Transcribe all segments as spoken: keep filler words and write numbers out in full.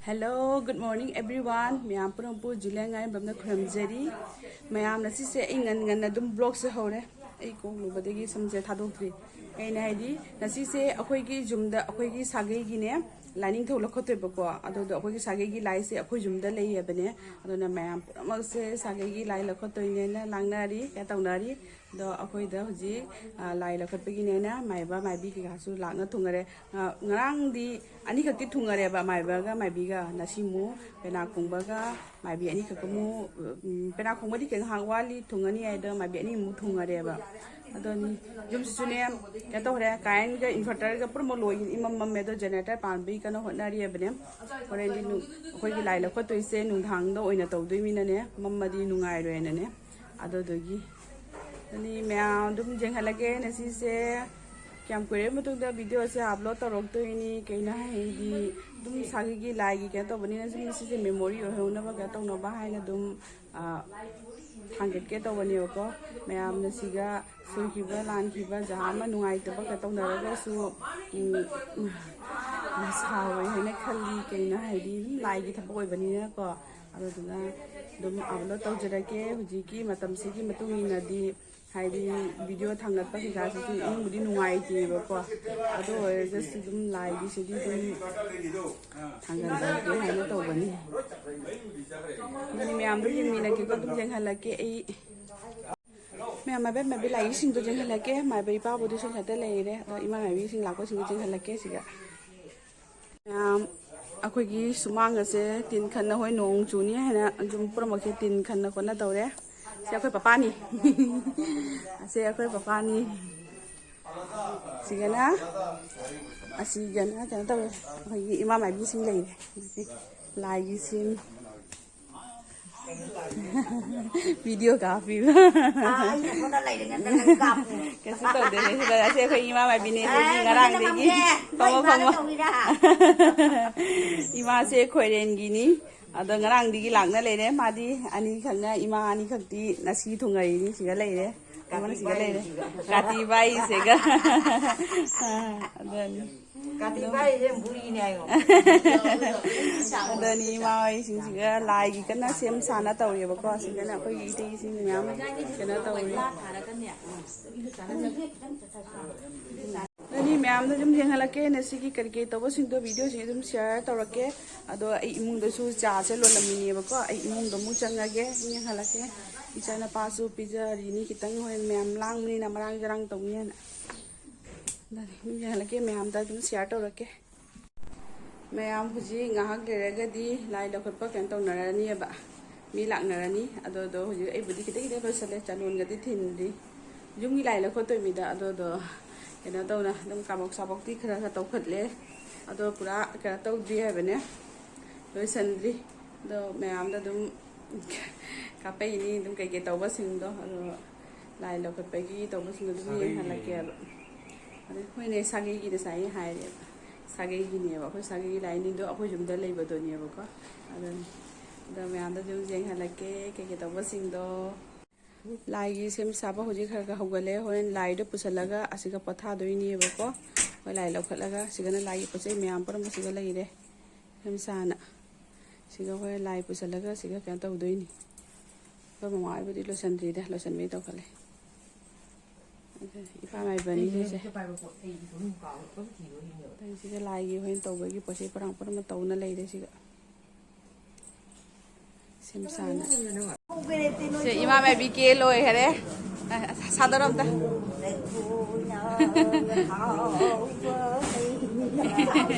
Hello, good morning everyone. ꯃꯌꯥꯝ ꯄꯨꯝꯅꯃꯛꯄꯨ ꯖꯨꯂꯤꯌꯥ ꯉꯥꯏꯔꯝꯕꯝꯅ ꯈꯨꯔꯨꯝꯖꯔꯤ꯫ ꯃꯌꯥꯝ, ꯉꯁꯤꯁꯦ ꯑꯩ ꯉꯟ ꯉꯟꯅ ꯑꯗꯨꯝ vlogꯁꯦ ꯍꯧꯔꯦ꯫ ꯑꯩ ꯀꯣꯛ ꯂꯨꯕꯗꯒꯤ ꯁꯝꯁꯦ ꯊꯥꯗꯣꯛꯇ꯭ꯔꯤ꯫ ꯑꯩꯅ ꯍꯥꯏꯗꯤ, ꯉꯁꯤꯁꯦ ꯑꯩꯈꯣꯏꯒꯤ ꯌꯨꯝꯗ, ꯑꯩꯈꯣꯏꯒꯤ ꯁꯥꯒꯩꯒꯤꯅꯦ, ꯂꯥꯏꯅꯤꯡꯊꯧ ꯂꯧꯈꯠꯇꯣꯏꯕꯀꯣ꯫ ꯑꯗꯨꯗꯣ ꯑꯩꯈꯣꯏꯒꯤ ꯁꯥꯒꯩꯒꯤ ꯂꯥꯏꯁꯦ ꯑꯩꯈꯣꯏ ꯌꯨꯝꯗ ꯂꯩꯌꯦꯕꯅꯦ꯫ ꯑꯗꯨꯅ ꯃꯌꯥꯝ ꯄꯨꯝꯅꯃꯛꯁꯦ ꯁꯥꯒꯩꯒꯤ ꯂꯥꯏ ꯂꯧꯈꯠꯇꯣꯏꯅꯦꯅ ꯂꯥꯡꯅꯔꯤ, ꯀꯩꯅꯣ ꯇꯧꯅꯔꯤ꯫ ꯑꯗꯣ ꯑꯩꯈꯣꯏꯗ ꯍꯧꯖꯤꯛ, ꯑ, ꯂꯥꯏ ꯂꯧꯈꯠꯄꯒꯤꯅꯦꯅ ꯃꯥꯏꯕ ꯃꯥꯏꯕꯤ ꯀꯩꯀꯥꯁꯨ ꯂꯥꯛꯅ ꯊꯨꯡꯉꯔꯦ꯫ ꯑ, ꯉꯔꯥꯡꯗꯤ ꯑꯅꯤꯈꯛꯇꯤ ꯊꯨꯡꯉꯔꯦꯕ, ꯃꯥꯏꯕꯒ ꯃꯥꯏꯕꯤꯒ꯫ ꯉꯁꯤ ꯑꯃꯨꯛ ꯄꯦꯅꯥ ꯈꯣꯡꯕꯒ ꯃꯥꯏꯕꯤ ꯑꯅꯤꯈꯛ ꯑꯃꯨꯛ, ꯎꯝ, ꯄꯦꯅꯥ ꯈꯣꯡꯕꯗꯤ ꯀꯩ ꯉꯥꯏꯍꯥꯛ ꯋꯥꯠꯂꯤ, ꯊꯨꯡꯉꯅꯤ ꯍꯥꯏꯗꯣ ꯃꯥꯏꯕꯤ ꯑꯅꯤꯃꯨꯛ ꯊꯨꯡꯉꯔꯦꯕ꯫ ꯑꯗꯨꯅꯤ, ꯌꯨꯝꯁꯤꯁꯨꯅꯦ, ꯀꯩꯅꯣ ꯇꯧꯔꯦ, currentꯒ inverterꯒ ꯄꯨꯝꯅꯃꯛ ꯂꯣꯏ ꯏꯃꯝ ꯃꯝꯃꯦ꯫ ꯑꯗꯣ generator ꯄꯥꯟꯕꯒꯤ ꯀꯟꯅ ꯍꯣꯠꯅꯔꯤꯕꯅꯦ꯫ ꯍꯣꯔꯦꯟꯗꯤ ꯅꯨ-, ꯑꯩꯈꯣꯏꯒꯤ ꯂꯥꯏ ꯂꯧꯈꯠꯇꯣꯏꯁꯦ ꯅꯨꯡꯗꯥꯡꯗ ꯑꯣꯏꯅ ꯇꯧꯗꯣꯏꯃꯤꯅꯅꯦ, ꯃꯝꯃꯗꯤ ꯅꯨꯡꯉꯥꯏꯔꯣꯏꯅꯅꯦ꯫ ꯑꯗꯨꯗꯨꯒꯤ ꯑꯗꯨꯅꯤ, ꯃꯌꯥꯝ ꯑꯗꯨꯝ ꯌꯦꯡꯍꯜꯂꯒꯦ꯫ ꯉꯁꯤꯁꯦ ꯀꯌꯥꯝ ꯀꯨꯏꯔꯕ ꯃꯇꯨꯡꯗ videoꯁꯦ upload ꯇꯧꯔꯛꯇꯣꯏꯅꯤ꯫ ꯀꯩꯅꯣ ꯍꯥꯏꯗꯤ, ꯑꯗꯨꯝ ꯁꯥꯒꯩꯒꯤ ꯂꯥꯏꯒꯤ ꯀꯩꯅꯣ ꯇꯧꯕꯅꯤꯅ, ꯁꯨꯝ ꯁꯤꯁꯦ memory ꯑꯣꯏꯍꯧꯅꯕ ꯀꯩꯅꯣ ꯇꯧꯅꯕ ꯍꯥꯏꯅ ꯑꯗꯨꯝ, ꯑ, ꯊꯥꯡꯒꯠꯀꯦ ꯇꯧꯕꯅꯦꯕꯀꯣ꯫ ꯃꯌꯥꯝꯅ ꯁꯤꯒ ꯁꯣꯏꯈꯤꯕ, ꯂꯥꯟꯈꯤꯕ, ꯖꯍꯥ ꯑꯃ ꯅꯨꯡꯉꯥꯏꯇꯕ ꯀꯩꯅꯣ ꯇꯧꯅꯔꯒꯁꯨ, ꯎꯝ, ꯁꯥꯎꯔꯣꯏ ꯍꯥꯏꯅ ꯈꯜꯂꯤ꯫ ꯀꯩꯅꯣ ꯍꯥꯏꯗꯤ, ꯑꯗꯨꯝ ꯂꯥꯏꯒꯤ ꯊꯕꯛ ꯑꯣꯏꯕꯅꯤꯅꯀꯣ꯫ ꯑꯗꯨꯗꯨꯅ ꯑꯗꯨꯝ upload ꯇꯧꯖꯔꯛꯀꯦ꯫ ꯍꯧꯖꯤꯛꯀꯤ ꯃꯇꯝꯁꯤꯒꯤ ꯃꯇꯨꯡ ꯏꯟꯅꯗꯤ, ꯍꯥꯏꯗꯤ, video ꯊꯥꯡꯒꯠꯄ ꯀꯩꯀꯥꯁꯤꯁꯨ ꯏꯅꯨꯡꯕꯨꯗꯤ ꯅꯨꯡꯉꯥꯏꯇꯦꯕꯀꯣ꯫ ꯑꯗꯨ ꯑꯣꯏꯔꯒꯁꯨ ꯑꯗꯨꯝ ꯂꯥꯏꯒꯤꯁꯤꯗꯤ ꯑꯗꯨꯝ ꯊꯥꯡꯒꯠꯂꯒꯦ ꯍꯥꯏꯅ ꯇꯧꯕꯅꯤ꯫ ꯑꯗꯨꯅꯤ, ꯃꯌꯥꯝꯗꯣ ꯌꯦꯡꯃꯤꯟꯅꯒꯦꯀꯣ, ꯑꯗꯨꯝ ꯌꯦꯡꯍꯜꯂꯛꯀꯦ ꯑꯩ꯫ ꯃꯌꯥꯝ, ꯃꯥꯏꯕ ꯃꯥꯏꯕꯤ ꯂꯥꯏꯒꯤꯁꯤꯡꯗꯣ ꯌꯦꯡꯍꯜꯂꯛꯀꯦ꯫ ꯃꯥꯏꯕ ꯏꯄꯥꯕꯨꯗꯤ ꯁꯣꯝ ꯁꯥꯏꯗ ꯂꯩꯔꯦ꯫ ꯑꯗꯣ ꯏꯃꯥ ꯃꯥꯏꯕꯤꯁꯤꯡ ꯂꯥꯛꯄꯁꯤꯡꯗꯣ ꯌꯦꯡꯍꯜꯂꯛꯀꯦ ꯁꯤꯒ꯫ ꯃꯌꯥꯝ, ꯑꯩꯈꯣꯏꯒꯤ ꯁꯨꯃꯥꯡ ꯑꯁꯦ ꯇꯤꯟ ꯈꯟꯅ, ꯍꯣꯏ, ꯅꯣꯡ ꯆꯨꯅꯤ ꯍꯥꯏꯅ ꯑꯗꯨꯝ ꯄꯨꯝꯅꯃꯛꯁꯦ ꯇꯤꯟ ꯈꯟꯅ ꯈꯣꯠꯅ ꯇꯧꯔꯦ꯫ ꯁꯤ ꯑꯩꯈꯣꯏ ꯄꯄꯥꯅꯤ꯫ ꯑꯁꯤ ꯑꯩꯈꯣꯏ ꯄꯄꯥꯅꯤ꯫ ꯁꯤꯒꯅ, ꯑꯁꯤꯒꯅ ꯀꯩꯅꯣ ꯇꯧꯔꯦ, ꯑꯩꯈꯣꯏꯒꯤ ꯏꯃꯥ ꯃꯥꯏꯕꯤꯁꯤꯡ ꯂꯩꯔꯦ꯫ ꯂꯥꯏꯒꯤ ꯁꯤꯡ꯫ ꯚꯤꯗꯤꯑꯣ ꯀꯥꯞꯄꯤꯕ꯫ ꯑꯥ, ꯑꯩꯅ ꯁꯣꯝꯗ ꯂꯩꯔꯤꯉꯩꯗ ꯅꯪ ꯀꯥꯞꯄꯨ꯫ ꯀꯩꯁꯨ ꯇꯧꯗꯦ, ꯀꯩꯁꯨ ꯇꯧꯗꯦ꯫ ꯑꯁꯤ ꯑꯩꯈꯣꯏ ꯏꯃꯥ ꯃꯥꯏꯕꯤꯅꯦ, ꯑꯦ, ꯉꯔꯥꯡꯗꯒꯤ꯫ ꯅꯪ ꯐꯝꯃꯣ, ꯏꯃꯥꯅ ꯐꯝꯃꯣ꯫ ꯇꯧꯔꯤꯔꯥ? ꯏꯃꯥꯁꯦ ꯈꯣꯏꯔꯦꯟꯒꯤꯅꯤ꯫ ꯑꯗꯣ ꯉꯔꯥꯡꯗꯒꯤ ꯂꯥꯛꯅ ꯂꯩꯔꯦ꯫ ꯃꯥꯗꯤ ꯑꯅꯤꯈꯛꯅ, ꯏꯃꯥ ꯑꯅꯤꯈꯛꯇꯤ ꯉꯁꯤ ꯊꯨꯡꯉꯔꯤꯅꯤ, ꯁꯤꯒ ꯂꯩꯔꯦ꯫ ꯑꯃꯅ ꯁꯤꯒ ꯂꯩꯔꯦ꯫ ꯀꯥꯇꯤ ꯕꯥꯏꯁꯤꯒ꯫ ꯑꯗꯨꯅꯤ꯫ ꯀꯥꯇꯤ ꯕꯥꯏꯁꯦ ꯕꯨꯔꯤꯅꯦ ꯍꯥꯏꯌꯣ꯫ ꯑꯗꯨꯅꯤ, ꯏꯃꯥ ꯍꯣꯏꯁꯤꯡꯁꯤꯒ ꯂꯥꯏꯒꯤ ꯀꯟꯅ ꯁꯦꯝ ꯁꯥꯅ ꯇꯧꯔꯤꯕꯀꯣ꯫ ꯑꯁꯤꯗꯅ ꯑꯩꯈꯣꯏꯒꯤ ꯏꯇꯩꯁꯤꯡ ꯃꯌꯥꯝ ꯀꯩꯅꯣ ꯇꯧꯔꯤ꯫ ꯑꯗꯨꯅꯤ, ꯃꯌꯥꯝꯗ ꯑꯗꯨꯝ ꯌꯦꯡꯍꯜꯂꯛꯀꯦ꯫ ꯉꯁꯤꯒꯤ ꯀꯔꯤ ꯀꯔꯤ ꯇꯧꯕꯁꯤꯡꯗꯣ ꯚꯤꯗꯤꯑꯣꯁꯤ ꯑꯗꯨꯝ ꯁꯤꯌꯔ ꯇꯧꯔꯛꯀꯦ꯫ ꯑꯗꯣ ꯑꯩ ꯏꯃꯨꯡꯗꯁꯨ ꯆꯥꯁꯦ ꯂꯣꯜꯂꯝꯃꯤꯅꯦꯕꯀꯣ꯫ ꯑꯩ ꯏꯃꯨꯡꯗꯣ ꯑꯃꯨꯛ ꯆꯪꯉꯒꯦ, ꯌꯦꯡꯍꯜꯂꯛꯀꯦ꯫ ꯏꯆꯥꯅꯨꯄꯥꯁꯨ ꯄꯤꯖꯔꯤꯅꯤ ꯈꯤꯇꯪ, ꯍꯣꯔꯦꯟ ꯃꯌꯥꯝ ꯂꯥꯡꯕꯅꯤꯅ ꯃꯔꯥꯡ ꯆꯔꯥꯡ ꯇꯧꯅꯤꯅ꯫ ꯑꯗꯨꯅꯤ, ꯌꯦꯡꯍꯜꯂꯛꯀꯦ, ꯃꯌꯥꯝꯗ ꯑꯗꯨꯝ ꯁꯤꯌꯔ ꯇꯧꯔꯛꯀꯦ꯫ ꯃꯌꯥꯝ ꯍꯧꯖꯤꯛ ꯉꯥꯏꯍꯥꯛ ꯂꯩꯔꯒꯗꯤ ꯂꯥꯏ ꯂꯧꯈꯠꯄ ꯀꯩꯅꯣ ꯇꯧꯅꯔꯅꯤꯕ, ꯃꯤ ꯂꯥꯛꯅꯔꯅꯤ꯫ ꯑꯗꯣ, ꯑꯗꯣ ꯍꯧꯖꯤꯛ ꯑꯩꯕꯨꯗꯤ ꯈꯤꯇꯪ ꯈꯤꯇꯪ ꯂꯣꯏꯁꯜꯂꯦ, ꯆꯥꯂꯣꯟꯒꯗꯤ ꯊꯤꯟꯗ꯭ꯔꯤ꯫ ꯌꯨꯝꯒꯤ ꯂꯥꯏ ꯂꯧꯈꯠꯇꯣꯏꯃꯤꯗ꯫ ꯑꯗꯣ, ꯑꯗꯣ ꯀꯩꯅꯣ ꯇꯧꯅ ꯑꯗꯨꯝ ꯀꯥꯕꯣꯛ ꯁꯥꯕꯣꯛꯇꯤ ꯈꯔ ꯈꯔ ꯇꯧꯈꯠꯂꯦ꯫ ꯑꯗꯣ ꯄꯨꯔꯥ ꯀꯩꯅꯣ ꯇꯧꯗ꯭ꯔꯤ ꯍꯥꯏꯕꯅꯦ, ꯂꯣꯏꯁꯟꯗ꯭ꯔꯤ꯫ ꯑꯗꯣ ꯃꯌꯥꯝꯗ ꯑꯗꯨꯝ ꯀꯥꯞꯄꯛꯏꯅꯤ, ꯑꯗꯨꯝ ꯀꯩꯀꯩ ꯇꯧꯕꯁꯤꯡꯗꯣ꯫ ꯑꯗꯣ ꯂꯥꯏ ꯂꯧꯈꯠꯄꯒꯤ ꯇꯧꯕꯁꯤꯡꯗꯣ ꯑꯗꯨꯝ ꯁꯥꯒꯩꯒꯤ꯫ ꯌꯦꯡꯍꯜꯂꯛꯀꯦꯕ꯫ ꯑꯗꯩ ꯑꯩꯈꯣꯏꯅꯦ ꯁꯥꯒꯩꯒꯤ ꯉꯁꯥꯏ ꯍꯥꯏꯔꯦꯕ꯫ ꯁꯥꯒꯩꯒꯤꯅꯦꯕ, ꯑꯩꯈꯣꯏ ꯁꯥꯒꯩꯒꯤ ꯂꯥꯏꯅꯤꯡꯗꯣ ꯑꯩꯈꯣꯏ ꯌꯨꯝꯗ ꯂꯩꯕꯗꯨꯅꯦꯕꯀꯣ꯫ ꯑꯗꯨꯅꯤ꯫ ꯑꯗꯣ ꯃꯌꯥꯝꯗ ꯑꯗꯨꯝ ꯌꯦꯡꯍꯜꯂꯛꯀꯦ ꯀꯩꯀꯩ ꯇꯧꯕꯁꯤꯡꯗꯣ꯫ ꯂꯥꯏꯒꯤ ꯁꯦꯝ ꯁꯥꯕ ꯍꯧꯖꯤꯛ ꯈꯔ ꯈꯔ ꯍꯧꯒꯠꯂꯦ꯫ ꯍꯣꯔꯦꯟ ꯂꯥꯏꯗꯣ ꯄꯨꯁꯜꯂꯒ ꯑꯁꯤꯒ ꯄꯣꯊꯥꯗꯣꯏꯅꯦꯕꯀꯣ꯫ ꯍꯣꯏ, ꯂꯥꯏ ꯂꯧꯈꯠꯂꯒ ꯁꯤꯒꯅ ꯂꯥꯏꯒꯤ ꯄꯣꯠ ꯆꯩ ꯃꯌꯥꯝ ꯄꯨꯝꯅꯃꯛ ꯁꯤꯒ ꯂꯩꯔꯦ꯫ ꯁꯦꯝ ꯁꯥꯅ꯫ ꯁꯤꯒ ꯍꯣꯔꯦꯟ ꯂꯥꯏ ꯄꯨꯁꯜꯂꯒ ꯁꯤꯒ ꯀꯩꯅꯣ ꯇꯧꯗꯣꯏꯅꯤ꯫ ꯑꯩꯈꯣꯏ ꯃꯃꯥ ꯍꯣꯏꯕꯨꯗꯤ ꯂꯣꯏꯁꯟꯗ꯭ꯔꯤꯗ, ꯂꯣꯏꯁꯟꯕꯩ ꯇꯧꯈꯠꯂꯦ꯫ ꯑꯗ ꯏꯄꯥ ꯃꯥꯏꯕꯅꯤ ꯁꯤꯁꯦ꯫ ꯁꯤꯗ ꯂꯥꯏꯒꯤ ꯍꯣꯔꯦꯟ ꯇꯧꯕꯒꯤ ꯄꯣꯠ ꯆꯩ ꯄꯔꯥꯡ ꯄꯨꯝꯅꯃꯛ ꯇꯧꯅ ꯂꯩꯔꯦ ꯁꯤꯒ꯫ ꯁꯦꯝ ꯁꯥꯅ꯫ ꯁꯦ, ꯏꯃꯥ ꯃꯥꯏꯕꯤ ꯀꯦ ꯂꯣꯏꯈꯔꯦ꯫ ꯑ, ꯁꯥꯗꯣꯔꯣ ꯑꯝꯇ꯫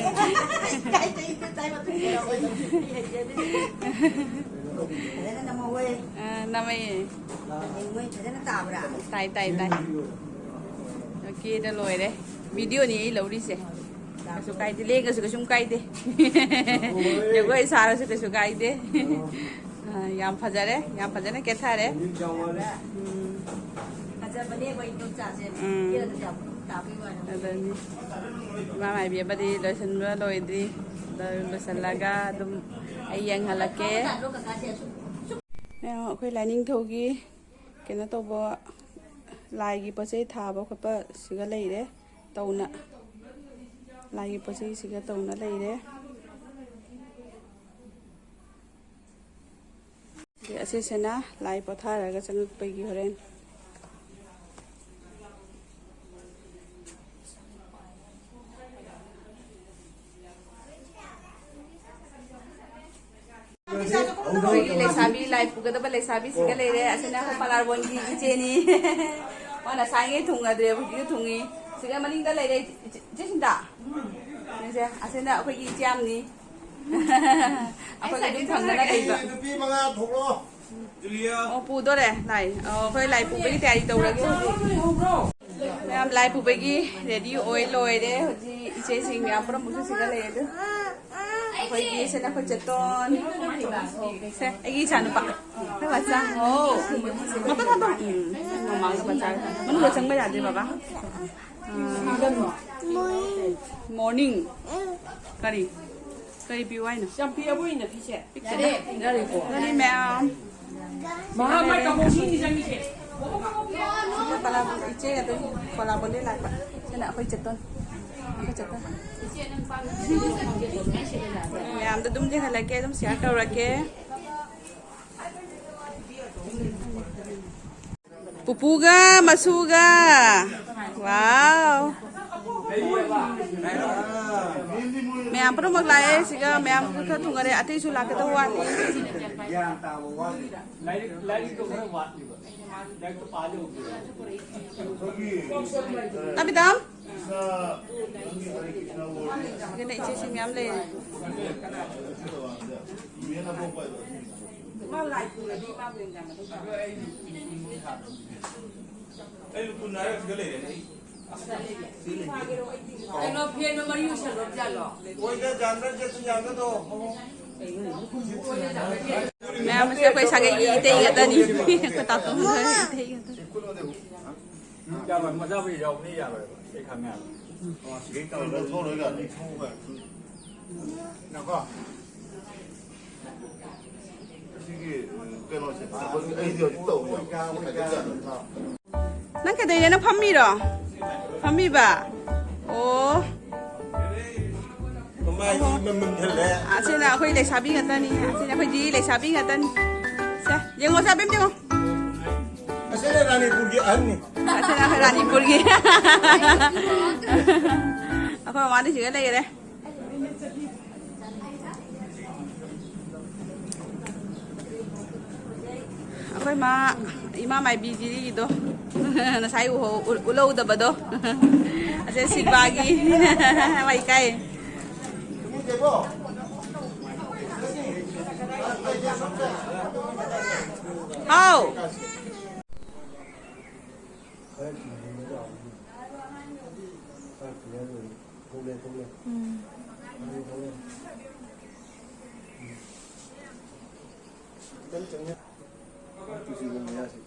ꯐꯖꯅ ꯅꯝꯍꯧꯋꯦ꯫ ꯑ, ꯅꯝꯃꯛꯑꯦ꯫ ꯍꯌꯦꯡ ꯃꯣꯏ ꯐꯖꯅ ꯇꯥꯕ꯭ꯔꯥ? ꯇꯥꯏ, ꯇꯥꯏ, ꯇꯥꯏ꯫ ꯀꯦꯗ ꯂꯣꯏꯔꯦ꯫ ꯚꯤꯗꯤꯑꯣꯅꯤ ꯑꯩ ꯂꯧꯔꯤꯁꯦ꯫ ꯀꯩꯁꯨ ꯀꯥꯏꯗꯦ, ꯂꯦꯡꯉꯁꯨ ꯀꯩꯁꯨꯝ ꯀꯥꯏꯗꯦ꯫ ꯖꯒꯣꯏ ꯁꯥꯔꯁꯨ ꯀꯩꯁꯨ ꯀꯥꯏꯗꯦ꯫ ꯑ, ꯌꯥꯝ ꯐꯖꯔꯦ, ꯌꯥꯝ ꯐꯖꯅ ꯀꯦꯊꯔꯦ꯫ ꯎꯝ꯫ ꯐꯖꯕꯅꯦ ꯑꯩꯈꯣꯏ ꯏꯗꯣꯝꯆꯥꯁꯦ꯫ ꯎꯝ꯫ ꯀꯦꯔꯒ ꯌꯥꯝ ꯇꯥꯕꯩ ꯋꯥꯅꯤ꯫ ꯑꯗꯨꯅꯤ꯫ ꯏꯃꯥ ꯃꯥꯏꯕꯤ ꯑꯃꯗꯤ ꯂꯣꯏꯁꯤꯟꯕ ꯂꯣꯏꯗ꯭ꯔꯤ꯫ ꯑꯗꯨ ꯂꯣꯏꯁꯤꯜꯂꯒ ꯑꯗꯨꯝ ꯑꯩ ꯌꯦꯡꯍꯜꯂꯛꯀꯦ꯫ ꯀꯀꯥꯁꯦ ꯑꯁꯨꯛ ꯃꯌꯥꯝ, ꯑꯩꯈꯣꯏ ꯂꯥꯏꯅꯤꯡꯊꯧꯒꯤ ꯀꯩꯅꯣ ꯇꯧꯕ, ꯂꯥꯏꯒꯤ ꯄꯣꯠ ꯆꯩ ꯊꯥꯕ ꯈꯣꯠꯄ ꯁꯤꯒ ꯂꯩꯔꯦ꯫ ꯇꯧꯅ, ꯂꯥꯏꯒꯤ ꯄꯣꯠ ꯆꯩꯁꯤꯒ ꯇꯧꯅ ꯂꯩꯔꯦ꯫ ꯑꯗꯩ ꯑꯁꯤꯁꯤꯅ ꯂꯥꯏ ꯄꯣꯊꯥꯔꯒ ꯆꯪꯉꯛꯄꯒꯤ ꯍꯣꯔꯦꯟ꯫ ꯑꯩꯈꯣꯏꯒꯤ ꯂꯩꯁꯥꯕꯤ, ꯂꯥꯏ ꯄꯨꯒꯗꯕ ꯂꯩꯁꯥꯕꯤꯁꯤꯒ ꯂꯩꯔꯦ꯫ ꯑꯁꯤꯅ ꯑꯩꯈꯣꯏ ꯄꯂꯥꯔꯕꯣꯟꯒꯤ ꯏꯆꯦꯅꯤ꯫ ꯃꯥꯅ ꯁꯥꯏꯉꯩ ꯊꯨꯡꯉꯗ꯭ꯔꯦ, ꯍꯧꯖꯤꯛꯇꯤ ꯊꯨꯡꯉꯤ꯫ ꯁꯤꯒ ꯃꯅꯤꯡꯗ ꯂꯩꯔꯦ ꯏꯆꯦ, ꯏꯆꯦ ꯁꯤꯟꯇ꯫ ꯌꯦꯡꯁꯦ, ꯑꯁꯤꯅ ꯑꯩꯈꯣꯏꯒꯤ ꯏꯆꯦ ꯑꯃꯅꯤ꯫ ꯑꯩꯈꯣꯏꯒꯤ ꯑꯗꯨꯝ ꯊꯪꯅꯅ ꯂꯩꯕ꯫ ꯅꯨꯄꯤ ꯃꯉꯥ ꯊꯣꯛꯂꯛꯑꯣ꯫ ꯑꯣ, ꯄꯨꯗꯣꯔꯦ ꯂꯥꯏ꯫ ꯑꯣ, ꯑꯩꯈꯣꯏ ꯂꯥꯏ ꯄꯨꯕꯒꯤ ꯇꯌꯥꯔꯤ ꯇꯧꯔꯒꯦ ꯍꯧꯖꯤꯛ꯫ ꯃꯌꯥꯝ ꯂꯥꯏ ꯄꯨꯕꯒꯤ ꯔꯦꯗꯤ ꯑꯣꯏ ꯂꯣꯏꯔꯦ꯫ ꯍꯧꯖꯤꯛ ꯏꯆꯦꯁꯤꯡ ꯃꯌꯥꯝ ꯄꯨꯔꯝꯕꯁꯨ ꯁꯤꯗ ꯂꯩ ꯑꯗꯨ꯫ ꯑꯩꯈꯣꯏꯒꯤ ꯁꯤꯅ ꯑꯩꯈꯣꯏ ꯆꯦꯇꯣꯟ꯫ ꯁꯦ, ꯑꯩꯒꯤ ꯏꯆꯥ ꯅꯨꯄꯥ꯫ ꯑꯩꯈꯣꯏ ꯃꯆꯥ꯫ ꯑꯣ꯫ ꯃꯇꯣꯟ ꯍꯥꯞꯄꯣ꯫ ꯎꯝ, ꯃꯃꯥꯡꯗ ꯃꯆꯥ꯫ ꯃꯅꯨꯡꯗ ꯆꯪꯕ ꯌꯥꯗꯦ ꯕꯕꯥ꯫ ꯎꯝ꯫ ꯃꯣꯔꯅꯤꯡ꯫ ꯀꯔꯤ? ꯀꯔꯤ ꯄꯤꯌꯨ ꯍꯥꯏꯅꯣ? ꯌꯥꯝ ꯄꯤꯛꯑꯕꯣ ꯏꯅ ꯐꯤꯁꯦ? ꯄꯤꯛꯇꯦꯗ꯫ ꯌꯥꯔꯦ, ꯌꯥꯔꯦꯀꯣ꯫ ꯑꯗꯨꯅꯤ ꯃꯌꯥꯝ꯫ ꯃꯍꯥ ꯃꯥꯏ ꯀꯕꯣꯛꯁꯤꯅꯤ ꯆꯪꯉꯤꯁꯦ꯫ ꯁꯤꯅ ꯄꯂꯥꯕꯣꯟ, ꯏꯆꯦ ꯑꯗꯨꯝ ꯄꯂꯥꯕꯣꯟꯗꯩ ꯂꯥꯛꯄ꯫ ꯁꯤꯅ ꯑꯩꯈꯣꯏ ꯆꯦꯇꯣꯟ꯫ ꯑꯩꯈꯣꯏ ꯆꯦꯇꯣꯟ꯫ ꯃꯌꯥꯝꯗ ꯑꯗꯨꯝ ꯂꯩꯍꯜꯂꯛꯀꯦ, ꯑꯗꯨꯝ ꯁꯤꯌꯥꯔ ꯇꯧꯔꯛꯀꯦ꯫ ꯄꯨꯄꯨꯒ ꯃꯁꯨꯒ꯫ ꯋꯥꯎ꯫ ꯃꯌꯥꯝ ꯄꯨꯝꯅꯃꯛ ꯂꯥꯛꯑꯦ꯫ ꯁꯤꯒ ꯃꯌꯥꯝ ꯈꯔ ꯊꯨꯡꯉꯔꯦ, ꯑꯇꯩꯁꯨ ꯂꯥꯛꯀꯗꯕ ꯋꯥꯠꯂꯤ꯫ ꯂꯥꯏꯔꯤꯛ, ꯂꯥꯏꯔꯤꯛꯇꯣ ꯈꯔ ꯋꯥꯠꯂꯤꯕ꯫ ꯂꯥꯏꯔꯤꯛꯇꯣ ꯄꯥꯗꯦ꯫ ꯑꯕꯤꯗꯥꯝ꯫ ꯁꯤꯒꯅ ꯏꯆꯦꯁꯤꯡ ꯃꯌꯥꯝ ꯂꯩꯔꯦ꯫ ꯃꯥ ꯂꯥꯏ ꯄꯨꯔꯗꯤ ꯏꯃꯥꯕꯨ ꯌꯦꯡꯖꯪꯒꯗꯧ ꯇꯥꯕ꯫ ꯑꯩ ꯂꯨꯀꯨꯟ ꯍꯥꯏꯔꯒ ꯁꯤꯗ ꯂꯩꯔꯦꯅꯦ꯫ ꯀꯩꯅꯣ, ꯐꯦꯟꯗꯣ ꯃꯔꯤ ꯎꯁꯜꯂꯣ ꯖꯥꯠꯂꯣ? ꯑꯣꯏꯗ ꯖꯥꯟꯗ ꯖꯦꯠꯁꯨ ꯌꯥꯒꯗꯣ꯫ ꯃꯌꯥꯝꯁꯦ ꯑꯩꯈꯣꯏ ꯁꯥꯒꯩꯒꯤ ꯏꯇꯩ ꯉꯥꯛꯇꯅꯤ꯫ ꯑꯩꯈꯣꯏ ꯇꯥꯇꯣꯟ ꯍꯣꯏ ꯏꯇꯩ ꯉꯥꯛꯇꯅꯤ꯫ ꯌꯥꯔꯣꯏ, ꯃꯆꯥꯕꯨꯗꯤ ꯌꯥꯎꯅꯤ, ꯌꯥꯔꯣꯏ꯫ ꯑꯩ ꯈꯪꯉꯦ꯫ ꯁꯤꯗꯩ ꯇꯧꯔ ꯂꯧꯊꯣꯛꯑꯔꯣꯏꯒ ꯑꯗꯨꯝ ꯊꯣꯛꯑꯒ ꯑꯗꯨꯝ ꯉꯥꯏꯈꯣ꯫ ꯁꯤꯒꯤ, ꯎꯝ, ꯀꯩꯅꯣꯁꯦ, ꯑꯩꯗꯤ ꯍꯧꯖꯤꯛ ꯇꯧꯔꯤ꯫ ꯅꯪ ꯀꯩꯗꯧꯔꯤꯅꯣ? ꯅꯪ ꯐꯝꯃꯤꯔꯣ? ꯐꯝꯃꯤꯕ? ꯑꯣ꯫ ꯃꯃꯥꯏ ꯏꯃꯝ ꯃꯝꯁꯤꯜꯂꯦ꯫ ꯑꯁꯤꯅ ꯑꯩꯈꯣꯏ ꯂꯩꯁꯥꯕꯤ ꯉꯥꯛꯇꯅꯤ꯫ ꯑꯁꯤꯅ ꯑꯩꯈꯣꯏ ꯖꯤ ꯂꯩꯁꯥꯕꯤ ꯉꯥꯛꯇꯅꯤ꯫ ꯁꯦ, ꯌꯦꯡꯉꯣ, ꯁꯦ, ꯑꯕꯦꯝ ꯌꯦꯡꯉꯣ꯫ ꯑꯁꯤꯅ ꯔꯥꯅꯤꯄꯨꯔꯒꯤ ꯑꯍꯟꯅꯤ꯫ ꯑꯁꯤꯅ ꯑꯩꯈꯣꯏ ꯔꯥꯅꯤꯄꯨꯔꯒꯤ꯫ ꯑꯩꯈꯣꯏ ꯃꯃꯥꯗꯤ ꯁꯤꯗ ꯂꯩꯔꯦ꯫ ꯑꯩꯈꯣꯏ ꯃꯥ, ꯏꯃꯥ ꯃꯥꯏꯕꯤꯒꯤꯗꯣ, ꯉꯁꯥꯏ ꯎꯍꯧ-, ꯎ-, ꯎꯠꯍꯧꯗꯕꯗꯣ꯫ ꯑꯁꯦ ꯁꯤꯜꯚꯥꯒꯤ꯫ ꯃꯥ ꯏꯀꯥꯏ꯫ ꯍꯥꯎ꯫ ꯊꯣꯛꯂꯦ, ꯊꯣꯛꯂꯦ꯫ ꯎꯝ꯫ ꯊꯣꯛꯂꯦ, ꯊꯣꯛꯂꯦ꯫ ꯎꯝ꯫ ꯈꯤꯇꯪ ꯆꯪꯉꯦ꯫ ꯇꯨꯁꯤꯕ ꯃꯌꯥꯁꯤ꯫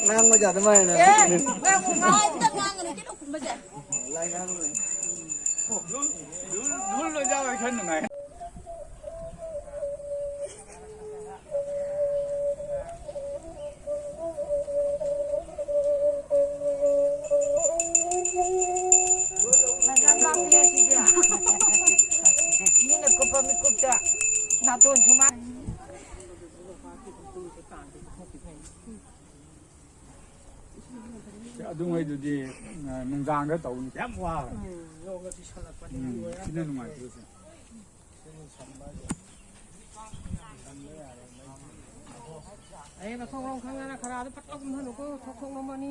ꯉꯥꯡꯕꯁꯦ ꯑꯗꯨꯃꯥꯏꯅ꯫ ꯑꯦ, ꯉꯥꯏꯈꯣ, ꯉꯥꯏꯈꯣ, ꯑꯝꯇ ꯉꯥꯡꯒꯅꯨ, ꯀꯩꯅꯣ ꯈꯨꯝꯕꯁꯦ꯫ ꯂꯥꯏ ꯉꯥꯡꯕꯅꯦ꯫ ꯙꯨꯜ, ꯙꯨꯜ, ꯙꯨꯜ ꯑꯣꯖꯥ ꯑꯣꯏ ꯈꯔ ꯅꯨꯡꯉꯥꯏ꯫ ꯃꯤꯅ ꯀꯨꯞꯄ ꯃꯤꯀꯨꯞꯇ ꯅꯥꯇꯣꯟ ꯁꯨꯃꯥꯏ꯫ ꯑꯗꯨꯉꯩꯗꯨꯗꯤ, ꯑ, ꯅꯨꯡꯗꯥꯡꯗ ꯇꯧꯕꯅꯤ ꯌꯥꯝ ꯋꯥꯕ꯫ ꯎꯝ, ꯅꯣꯡꯒ ꯆꯨꯁꯜꯂꯛꯄꯅꯤꯅ ꯎꯝ, ꯂꯣꯏꯔꯦ꯫ ꯁꯤꯅ ꯅꯨꯡꯉꯥꯏꯇ꯭ꯔꯤꯁꯦ꯫ ꯑꯩ ꯃꯊꯣꯡ ꯃꯔꯝ ꯈꯪꯗꯅ ꯈꯔ ꯑꯗꯨ ꯐꯠ ꯂꯥꯎ ꯀꯨꯝꯍꯜꯂꯨꯀꯣ, ꯊꯣꯛ ꯊꯣꯛ ꯅꯣꯝꯃꯅꯤ꯫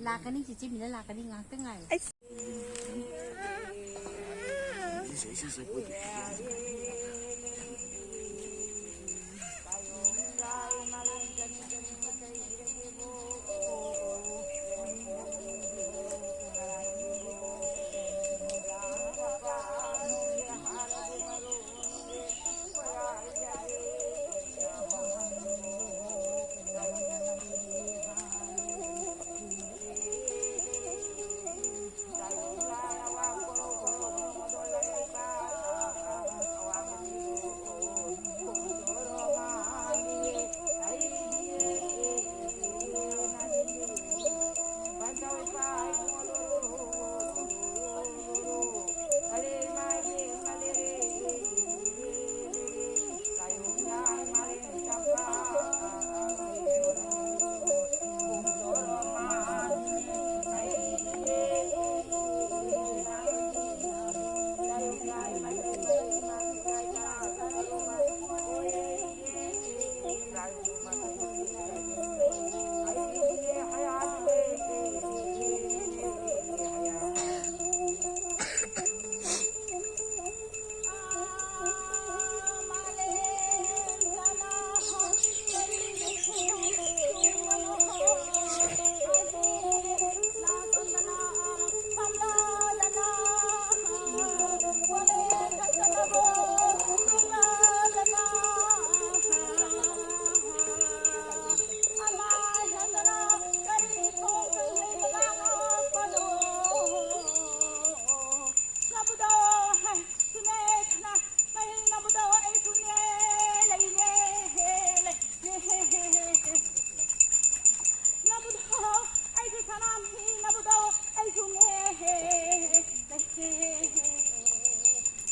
ꯂꯥꯛꯀꯅꯤ ꯆꯤꯆꯦ ꯃꯤꯅ ꯂꯥꯛꯀꯅꯤ, ꯉꯥꯏꯍꯥꯛꯇ ꯉꯥꯏꯌꯨ꯫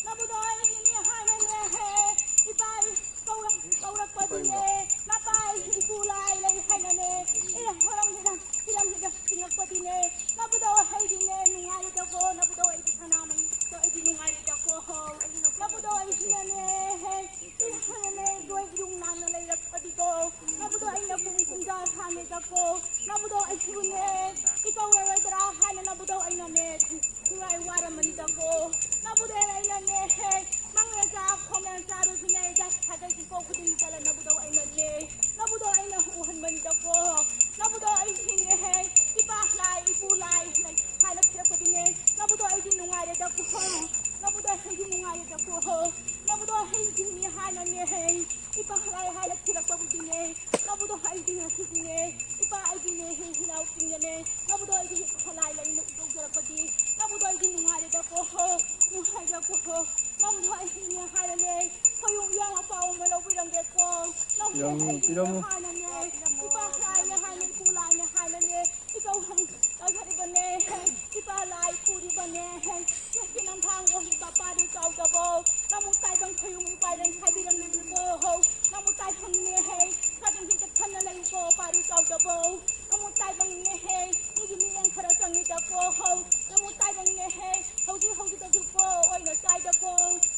ꯅꯕꯨꯗꯣ ꯑꯩꯒꯤꯅꯦ ꯍꯥꯏꯅꯅꯦ ꯍꯦ, ꯏꯄꯥ ꯀꯧꯔꯛ-, ꯀꯧꯔꯛꯄꯗꯤꯅꯦ, ꯅꯄꯥ ꯏꯄꯨ ꯂꯥꯏ ꯂꯩ ꯍꯥꯏꯅꯅꯦ, ꯑꯦ, ꯍꯣꯔꯝ ꯍꯤꯔꯝ, ꯍꯤꯔꯝ ꯍꯤꯔꯝ ꯆꯤꯡꯉꯛꯄꯗꯤꯅꯦ, ꯅꯕꯨꯗꯣ ꯑꯩꯗꯤꯅꯦ ꯅꯨꯡꯉꯥꯏꯔꯦꯗꯀꯣ, ꯅꯕꯨꯗꯣ ꯑꯩꯗꯤ ꯁꯅꯥꯃꯍꯤ, ꯑꯩꯗꯤ ꯅꯨꯡꯉꯥꯏꯔꯦꯗꯀꯣ, ꯍꯣ, ꯅꯕꯨꯗꯣ ꯑꯩꯗꯤꯅꯦ ꯄꯤꯔꯝꯃꯨ, ꯄꯤꯔꯝꯃꯨ꯫ ꯍꯥꯏꯅꯅꯦ, ꯏꯄꯥ ꯂꯥꯏꯅꯦ ꯍꯥꯏꯅ, ꯏꯄꯨ ꯂꯥꯏꯅꯦ ꯍꯥꯏꯅꯅꯦ, ꯏꯆꯧ ꯍꯪ ꯇꯥꯏꯈꯠꯂꯤꯕꯅꯦ, ꯏꯄꯥ ꯂꯥꯏ ꯄꯨꯔꯤꯕꯅꯦ, ꯏꯆꯦ ꯅꯝꯊꯥꯡ ꯑꯣꯏꯔꯤꯕ ꯄꯥꯔꯤ ꯆꯥꯎꯗꯕꯧ, ꯅꯃꯨ ꯇꯥꯏꯕꯪ ꯈꯣꯏꯌꯨꯝ ꯏꯄꯥꯏꯔꯦꯟ ꯍꯥꯏꯕꯤꯔꯝꯂꯤꯕꯣ ꯍꯧ, ꯅꯃꯨ ꯇꯥꯏꯕꯪꯅꯦ ꯍꯦ, ꯁꯥꯗꯝꯁꯤ ꯆꯦꯛꯁꯟꯅ ꯂꯩꯀꯣ ꯄꯥꯔꯤ ꯆꯥꯎꯗꯕꯧ, ꯅꯃꯨ ꯇꯥꯏꯕꯪꯅꯦ ꯍꯦ, ꯃꯤꯒꯤ ꯃꯤꯠꯌꯦꯡ ꯈꯔ ꯆꯪꯉꯤꯗꯀꯣ ꯍꯧ, ꯅꯃꯨ ꯇꯥꯏꯕꯪꯅꯦ ꯍꯦ, ꯍꯧꯖꯤꯛ ꯍꯧꯖꯤꯛꯇꯁꯨ ꯀꯣ ꯑꯣꯏꯅ ꯆꯥꯏꯗꯀꯣ,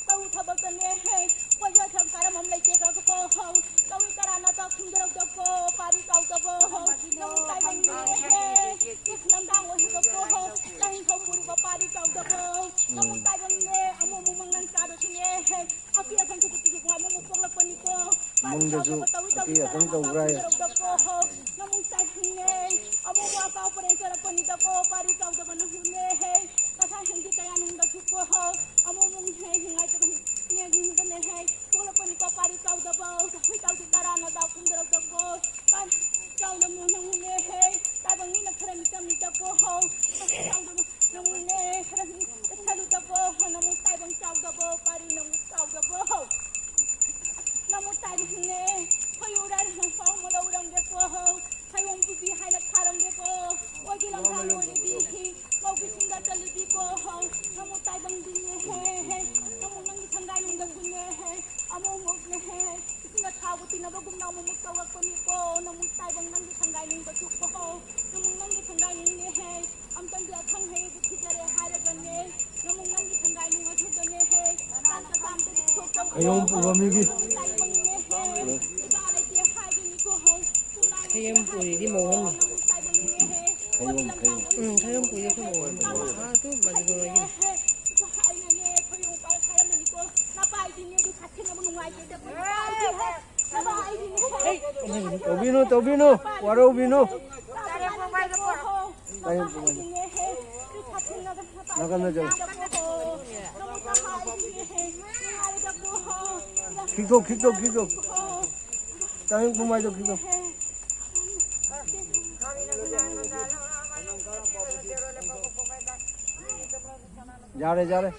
ꯇꯧ ꯊꯕꯛꯇꯅꯦ ꯍꯦ, ꯀꯣꯏꯕ ꯊꯕꯛ ꯀꯥꯔꯝ ꯑꯃ ꯂꯩꯇꯦꯗꯀꯣ ꯍꯧ, ꯇꯧꯏ ꯇꯔꯥꯅ ꯇꯧ ꯈꯨꯝꯖꯔꯛꯇꯀꯣ ꯄꯥꯔꯤ ꯆꯥꯎꯗꯕꯧ ꯍꯧ, ꯅꯃꯨ ꯇꯥꯏꯕꯪꯅꯦ ꯍꯦ, ꯏꯁ ꯅꯝꯗꯥꯡ ꯑꯣꯏꯍꯤꯕꯀꯣ ꯍꯧ, ꯆꯥꯛ ꯏꯟꯊꯧ ꯄꯨꯔꯤꯕ ꯄꯥꯔꯤ ꯆꯥꯎꯗꯕꯧ, ꯅꯃꯨ ꯇꯥꯏꯕꯪꯅꯦ ꯑꯃꯨꯛ ꯑꯃꯨꯛ ꯃꯪꯂꯥꯟ ꯆꯥꯗꯁꯨꯅꯦ ꯍꯦ, ꯑꯄꯤ ꯑꯈꯪ ꯊꯣꯛꯄ ꯄꯤꯕꯤꯕ ꯑꯃꯨꯛ ꯄꯣꯛꯂꯛꯄꯅꯤꯀꯣ꯫ ꯃꯪꯗꯁꯨ ꯑꯄꯤ ꯑꯈꯪ ꯇꯧꯕ꯭ꯔꯥ ꯍꯥꯏꯌꯦ꯫ ꯅꯃꯨ ꯇꯥꯏꯕꯪꯅꯦ, ꯑꯃꯨꯛ ꯑꯀꯥꯎ ꯄꯔꯦꯡ ꯆꯠꯂꯛꯄꯅꯤꯗꯀꯣ, ꯄꯥꯔꯤ ꯆꯥꯎꯗꯕ ꯅꯪꯕꯨꯅꯦ ꯍꯦ꯫ ꯅꯁꯥ ꯍꯤꯡꯗꯤ ꯀꯌꯥ ꯅꯨꯡꯗ ꯊꯨꯞꯄꯣ ꯍꯣ꯫ ꯑꯃꯨꯛ ꯑꯃꯨꯛ ꯍꯦ ꯍꯤꯡꯉꯥꯏꯗꯕ ꯍꯤꯡꯉꯦ ꯍꯤꯡꯗꯅꯦ ꯍꯦ꯫ ꯄꯣꯛꯂꯛꯄꯅꯤꯀꯣ, ꯄꯥꯔꯤ ꯆꯥꯎꯗꯕ꯫ ꯍꯨꯏ ꯆꯥꯎꯗꯤ ꯇꯔꯥꯅ ꯆꯥꯎ ꯈꯨꯝꯗꯔꯛꯇꯀꯣ꯫ ꯄꯥꯔꯤ ꯆꯥꯎꯗꯕ ꯅꯪꯕꯨꯅꯦ ꯍꯦ꯫ ꯇꯥꯏꯕꯪ ꯃꯤꯅ ꯈꯔ ꯃꯤꯆꯝ ꯃꯤꯗꯀꯣ ꯍꯣ꯫ ꯄꯥꯔꯤ ꯆꯥꯎꯗꯕ ꯅꯃꯨꯅꯦ ꯈꯔ ꯆꯠꯂꯨꯗꯀꯣ ꯍꯣ꯫ ꯅꯃꯨ ꯇꯥꯏꯕꯪ ꯆꯥꯎꯗꯕ, ꯄꯥꯔꯤ ꯅꯃꯨ ꯆꯥꯎꯗꯕ ꯍꯣ꯫ ꯅꯃꯨ ꯇꯥꯏꯕꯪꯅꯦ, ꯈꯣꯏ ꯎꯔꯥꯏ ꯍꯪꯐꯥꯎ ꯃꯂꯧꯔꯝꯒꯦꯀꯣ ꯍꯧ, ꯈꯌꯣꯝ ꯄꯨꯕꯤ ꯍꯥꯏꯅ ꯊꯥꯔꯝꯒꯦꯀꯣ, ꯑꯣꯏꯒꯤ ꯂꯝꯐꯥ ꯂꯣꯏꯔꯤꯕꯤ ꯍꯤ, ꯃꯧꯒꯤ ꯁꯤꯡꯗ ꯆꯠꯂꯤꯕꯤꯀꯣ ꯍꯧ, ꯅꯃꯨ ꯇꯥꯏꯕꯪꯗꯤꯅꯦ ꯍꯦ ꯍꯦ, ꯅꯃꯨ ꯅꯪꯒꯤ ꯁꯪꯒꯥꯏ ꯅꯨꯡꯗꯁꯨꯅꯦ ꯍꯦ, ꯑꯃꯨꯛ ꯑꯃꯨꯛꯅꯦ ꯍꯦ, ꯏꯁꯤꯡꯗ ꯊꯥꯎꯕ ꯇꯤꯟꯅꯕꯒꯨꯝꯅ ꯑꯃꯨꯛ ꯑꯃꯨꯛ ꯇꯧꯔꯛꯄꯅꯤꯀꯣ, ꯅꯃꯨ ꯇꯥꯏꯕꯪ ꯅꯪꯒꯤ ꯁꯪꯒꯥꯏ ꯅꯨꯡꯗꯁꯨꯀꯣ ꯍꯧ, ꯅꯃꯨ ꯅꯪꯒꯤ ꯁꯪꯒꯥꯏ ꯅꯨꯡꯅꯦ ꯍꯦ, ꯑꯝꯇꯪꯗꯤ ꯑꯈꯪ ꯑꯍꯩꯕꯨ ꯊꯤꯖꯔꯦ ꯍꯥꯏꯔꯒꯅꯦ, ꯅꯃꯨ ꯅꯪꯒꯤ ꯁꯪꯒꯥꯏ ꯅꯨꯡ ꯑꯗꯨꯗꯅꯦ ꯍꯦ, ꯇꯥꯟ ꯇꯥꯟ ꯇꯥꯟ ꯈꯌꯣꯝ ꯄꯨꯕ ꯃꯤꯒꯤ꯫ ꯈꯌꯣꯝ ꯄꯨꯔꯤꯗꯤ ꯃꯧ ꯑꯃꯅꯤ꯫ ꯈꯌꯣꯝ, ꯈꯌꯣꯝ꯫ ꯎꯝ, ꯈꯌꯣꯝ ꯄꯨꯔꯤꯗꯤ ꯑꯩꯈꯣꯏ ꯃꯧ ꯑꯃꯅꯤ꯫ ꯑꯥ, ꯑꯗꯨ ꯃꯅꯤꯄꯨꯔ ꯑꯣꯏꯒꯤꯅꯤ꯫ ꯇꯧꯕꯤꯅꯨ, ꯇꯧꯕꯤꯅꯨ, ꯋꯥꯔꯧꯕꯤꯅꯨ꯫ ꯈꯌꯣꯝ ꯄꯨꯔꯤꯗꯤ꯫ ꯅꯥꯀꯟꯗ ꯆꯠꯂꯣ꯫ ꯈꯤꯛꯇꯣꯛ, ꯈꯤꯛꯇꯣꯛ, ꯈꯤꯛꯇꯣꯛ꯫ ꯇꯥꯏꯕꯪ ꯄꯨꯃꯥꯏꯗꯣ ꯈꯤꯛꯇꯣꯛ꯫ ꯌꯥꯔꯦ, ꯌꯥꯔꯦ꯫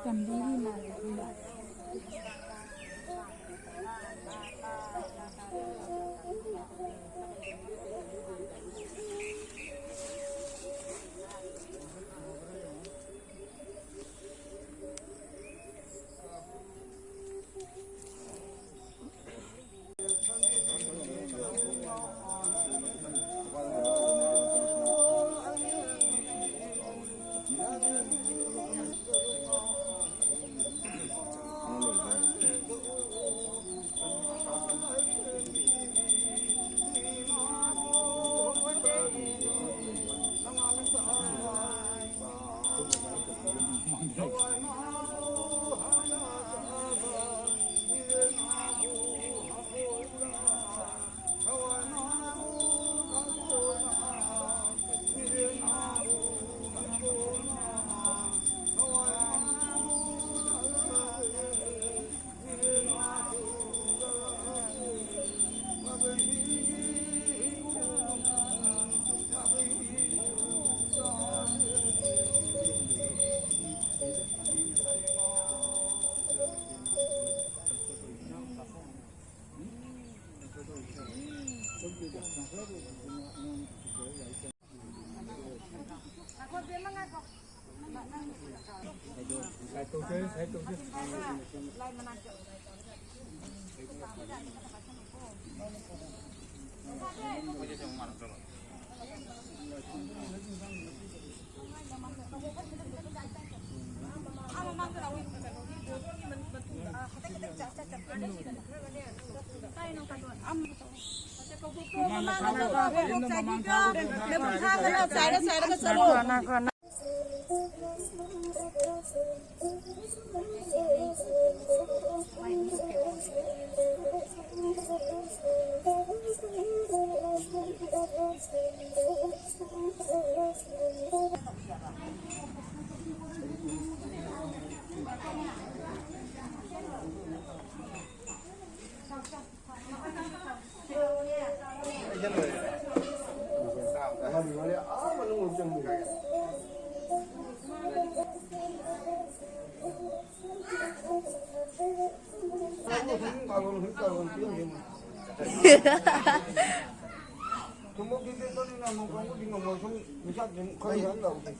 ꯂꯝꯕꯤꯒꯤ ꯏꯃꯥꯟꯅꯕꯤꯅ꯫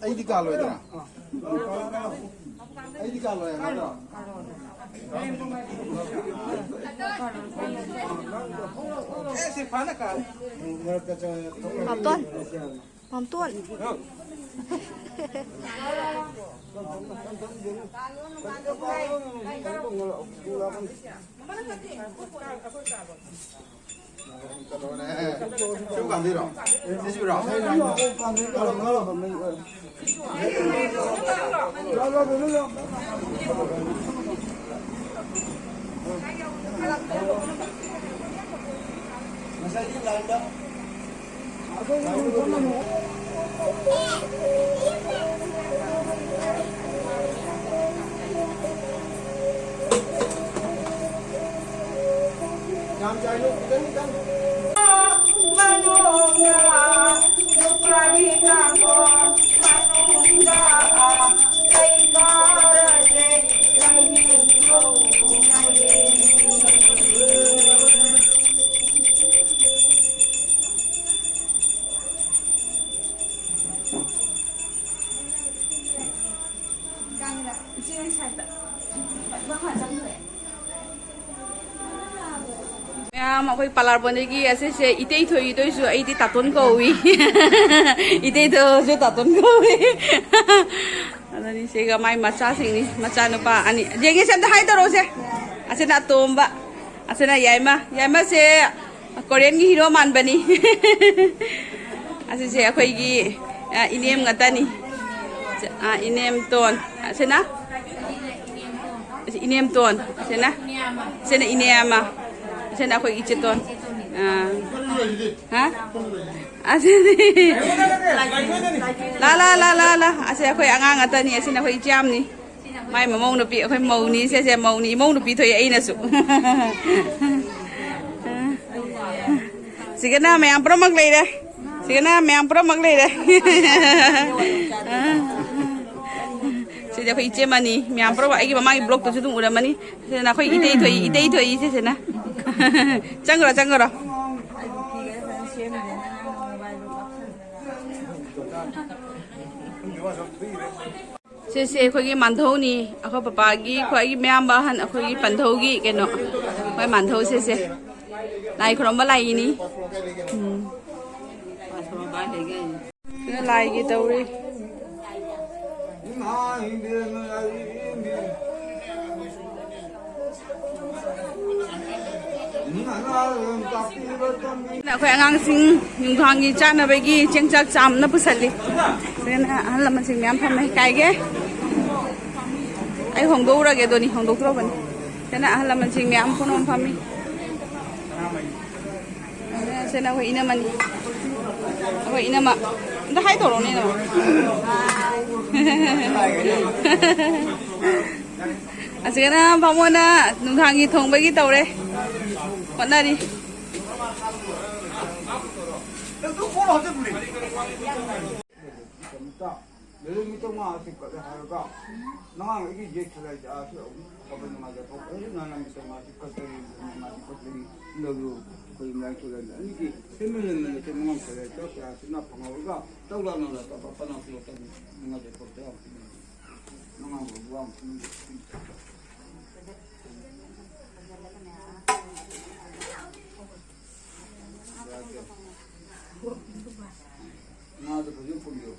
ꯑꯩꯗꯤ ꯀꯥꯜꯂꯣꯏꯗ꯭ꯔꯥ? ꯑꯩꯗꯤ ꯀꯥꯜꯂꯣꯏ ꯍꯥꯏꯕ ꯅꯠꯇ꯭ꯔꯣ? ꯃꯥꯝꯇꯣꯟ꯫ ꯃꯥꯝꯇꯣꯟ꯫ ꯁꯤꯕꯨ ꯀꯥꯟꯗꯣꯏꯔꯣ? ꯁꯤꯁꯤꯔꯣ? ꯉꯁꯥꯏꯒꯤ ꯂꯥꯏꯟꯗ ꯃꯌꯥꯝ ꯑꯩꯈꯣꯏ ꯄꯥꯂꯥꯔꯕꯣꯟꯗꯒꯤ ꯑꯁꯤꯁꯦ ꯏꯇꯩ ꯊꯣꯏꯒꯤꯗꯣꯏꯁꯨ ꯑꯩꯗꯤ ꯇꯥꯇꯣꯟ ꯀꯧꯏ꯫ ꯏꯇꯩ ꯊꯣꯏꯁꯨ ꯇꯥꯇꯣꯟ ꯀꯧꯏ꯫ ꯑꯗꯨꯅꯤ ꯁꯤꯒ ꯃꯥꯏ ꯃꯆꯥꯁꯤꯡꯅꯤ, ꯃꯆꯥꯅꯨꯄꯥ ꯑꯅꯤ꯫ ꯌꯦꯡꯒꯦꯁꯦ ꯑꯝꯇ ꯍꯥꯏ ꯇꯧꯔꯛꯑꯣꯁꯦ꯫ ꯑꯁꯤꯅ ꯑꯇꯣꯝꯕ, ꯑꯁꯤꯅ ꯌꯥꯏꯃ꯫ ꯌꯥꯏꯃꯁꯦ ꯀꯣꯔꯤꯌꯟꯒꯤ ꯍꯤꯔꯣ ꯃꯥꯟꯕꯅꯤ꯫ ꯑꯁꯤꯁꯦ ꯑꯩꯈꯣꯏꯒꯤ, ꯑ, ꯏꯅꯦꯝ ꯉꯥꯛꯇꯅꯤ꯫ ꯑꯥ, ꯏꯅꯦꯝꯇꯣꯟ꯫ ꯑꯁꯤꯅ? ꯑꯁꯤ ꯏꯅꯦꯝꯇꯣꯟ꯫ ꯑꯁꯤꯅ? ꯑꯁꯤꯅ ꯏꯅꯦ ꯑꯃ꯫ ꯑꯁꯤꯅ ꯑꯩꯈꯣꯏ ꯏꯆꯦꯇꯣꯟ꯫ ꯑꯥ꯫ ꯍꯥ? ꯑꯁꯤꯗꯤ꯫ ꯂꯥ, ꯂꯥ, ꯂꯥ, ꯂꯥ, ꯂꯥ꯫ ꯑꯁꯤ ꯑꯩꯈꯣꯏ ꯑꯉꯥꯡ ꯉꯥꯛꯇꯅꯤ꯫ ꯑꯁꯤꯅ ꯑꯩꯈꯣꯏ ꯏꯆꯦ ꯑꯃꯅꯤ꯫ ꯃꯥꯏ ꯃꯃꯧ ꯅꯨꯄꯤ, ꯑꯩꯈꯣꯏ ꯃꯧꯅꯤ꯫ ꯁꯦ, ꯁꯦ, ꯃꯧꯅꯤ꯫ ꯏꯃꯧ ꯅꯨꯄꯤ ꯊꯣꯛꯑꯦ ꯑꯩꯅꯁꯨ꯫ ꯁꯤꯒꯅ ꯃꯌꯥꯝ ꯄꯨꯝꯅꯃꯛ ꯂꯩꯔꯦ꯫ ꯁꯤꯒꯅ ꯃꯌꯥꯝ ꯄꯨꯝꯅꯃꯛ ꯂꯩꯔꯦ꯫ ꯁꯤꯗꯤ ꯑꯩꯈꯣꯏ ꯏꯆꯦ ꯃꯅꯤ꯫ ꯃꯌꯥꯝ ꯄꯨꯝꯅꯃꯛ ꯑꯩꯒꯤ ꯃꯃꯥꯡꯒꯤ vlogꯇꯁꯨ ꯑꯗꯨꯝ ꯎꯔꯝꯃꯅꯤ꯫ ꯁꯤꯗꯅ ꯑꯩꯈꯣꯏ ꯏꯇꯩ ꯊꯣꯛꯏ, ꯏꯇꯩ ꯊꯣꯛꯏ ꯁꯤꯁꯤꯅ꯫ ꯆꯪꯈ꯭ꯔꯣ, ꯆꯪꯈ꯭ꯔꯣ꯫ ꯁꯤꯁꯦ ꯑꯩꯈꯣꯏꯒꯤ ꯃꯥꯟꯙꯧꯅꯤ, ꯑꯩꯈꯣꯏ ꯄꯄꯥꯒꯤ ꯈ꯭ꯋꯥꯏꯒꯤ ꯃꯌꯥꯝꯕ ꯑꯍꯟ, ꯑꯩꯈꯣꯏꯒꯤ ꯄꯟꯊꯧꯒꯤ ꯀꯩꯅꯣ, ꯑꯩꯈꯣꯏ ꯃꯥꯟꯙꯧ ꯁꯤꯁꯦ꯫ ꯂꯥꯏ ꯈꯨꯔꯨꯝꯕ ꯂꯥꯛꯏꯅꯤ꯫ ꯎꯝ꯫ ꯁꯤꯅ ꯂꯥꯏꯒꯤ ꯇꯧꯔꯤ꯫ ꯑꯩꯈꯣꯏ ꯑꯉꯥꯡꯁꯤꯡ ꯅꯨꯡꯗꯥꯡꯒꯤ ꯆꯥꯅꯕꯒꯤ ꯆꯦꯡ ꯆꯥꯛ ꯆꯥꯝꯅ ꯄꯨꯁꯜꯂꯤ꯫ ꯁꯤꯅ ꯑꯍꯜ ꯂꯃꯟꯁꯤꯡ ꯃꯌꯥꯝ ꯐꯝꯃꯦ꯫ ꯀꯥꯏꯒꯦ? ꯑꯩ ꯍꯣꯡꯗꯣꯛꯎꯔꯒꯦ꯫ ꯑꯗꯨꯅꯤ ꯍꯣꯡꯗꯣꯛꯇ꯭ꯔꯕꯅꯤ꯫ ꯁꯤꯅ ꯑꯍꯜ ꯂꯃꯟꯁꯤꯡ ꯃꯌꯥꯝ ꯄꯨꯝꯅꯃꯛ ꯐꯝꯃꯤ꯫ ꯁꯤꯅ ꯑꯩꯈꯣꯏ ꯏꯅꯝꯃꯅꯤ꯫ ꯑꯩꯈꯣꯏ ꯏꯅꯝꯃ꯫ ꯑꯝꯇ ꯍꯥꯏ ꯇꯧꯔꯛꯑꯣꯅꯦ, ꯏꯅꯝꯃ꯫ ꯑꯁꯤꯒꯅ ꯕꯥꯃꯣꯟꯅ ꯅꯨꯡꯗꯥꯡꯒꯤ ꯊꯣꯡꯕꯒꯤ ꯇꯧꯔꯦ꯫ ꯍꯣꯠꯅꯔꯤ꯫ ꯅꯨꯃꯤꯠ ꯃꯉꯥ ꯆꯤꯛꯀꯠꯂꯦ ꯍꯥꯏꯔꯒ, ꯅꯉꯥꯡ ꯑꯩꯒꯤ ꯌꯦꯠ ꯁꯂꯥꯏꯗ ꯑꯥ ꯁꯤ ꯑꯍꯨꯝ ꯐꯕ ꯅꯨꯡꯉꯥꯏꯖ ꯊꯣꯛ-, ꯑꯩ ꯅꯍꯥꯟ ꯅꯨꯃꯤꯠ ꯃꯉꯥ ꯆꯤꯛꯀꯠꯇꯔꯤ, ꯃꯉꯥ ꯆꯤꯛꯀꯠꯇꯔꯤ, ꯂꯧꯔꯨ, ꯑꯩꯈꯣꯏ ꯃꯌꯥꯡ ꯁꯂꯥꯏꯗ ꯑꯅꯤꯒꯤ ꯁꯦꯝꯃꯦꯟ ꯂꯩꯃꯦꯟ ꯂꯩꯇꯦ, ꯃꯉꯥꯡ ꯁꯂꯥꯏꯗ ꯆꯥꯛ ꯀꯌꯥ ꯁꯤꯅ ꯐꯪꯍꯧꯔꯒ, ꯇꯧꯗ ꯅꯪꯅ ꯇꯧꯕ ꯄꯅꯥ ꯁꯤꯂꯣ ꯇꯧꯅꯤ, ꯅꯨꯡꯉꯥꯏꯖ ꯊꯣꯛꯇꯦ ꯌꯥꯝ ꯊꯤꯅ꯫ ꯅꯉꯥꯡ ꯑꯣꯏꯕ ꯋꯥ ꯑꯃ ꯊꯤꯅ꯫ ꯉꯥꯗꯣ ꯐꯖꯅ ꯄꯨꯟꯕꯤꯌꯨ꯫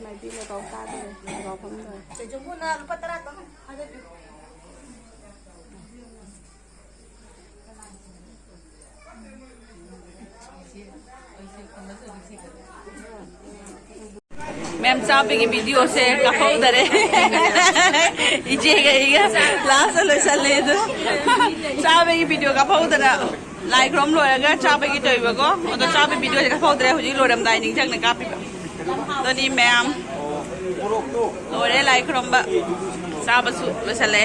ꯃꯥꯏꯕꯤ ꯂꯩꯕꯥꯎ ꯆꯥꯗꯣꯔꯦ, ꯂꯩꯕꯥꯎ ꯐꯝꯗꯣꯔꯦ꯫ ꯆꯦꯆꯨꯡꯕꯨꯅ ꯂꯨꯄꯥ ꯇꯔꯥ ꯇꯪ ꯊꯥꯗꯕꯤꯌꯨ꯫ ꯃꯦꯝ, ꯆꯥꯕꯒꯤ ꯚꯤꯗꯤꯑꯣꯁꯦ ꯀꯥꯞꯍꯧꯗꯔꯦ꯫ ꯏꯆꯦꯒ ꯑꯩꯒ ꯂꯥꯁꯇ ꯂꯣꯏꯁꯜꯂꯦ ꯑꯗꯨ꯫ ꯆꯥꯕꯒꯤ ꯚꯤꯗꯤꯑꯣ ꯀꯥꯞꯍꯧꯗꯅ ꯂꯥꯏ ꯈꯨꯔꯨꯝ ꯂꯣꯏꯔꯒ ꯆꯥꯕꯒꯤ ꯇꯧꯏꯕꯀꯣ꯫ ꯑꯗꯣ ꯆꯥꯕꯒꯤ ꯚꯤꯗꯤꯑꯣꯁꯦ ꯀꯥꯞꯍꯧꯗ꯭ꯔꯦ, ꯍꯧꯖꯤꯛ ꯂꯣꯏꯔꯝꯗꯥꯏ ꯅꯤꯡꯁꯤꯡꯅ ꯀꯥꯞꯄꯤꯕ꯫ ꯑꯗꯨꯅꯤ ꯃꯌꯥꯝ, ꯂꯣꯏꯔꯦ ꯂꯥꯏ ꯈꯨꯔꯨꯝꯕ, ꯆꯥꯕꯁꯨ ꯂꯣꯏꯁꯜꯂꯦ꯫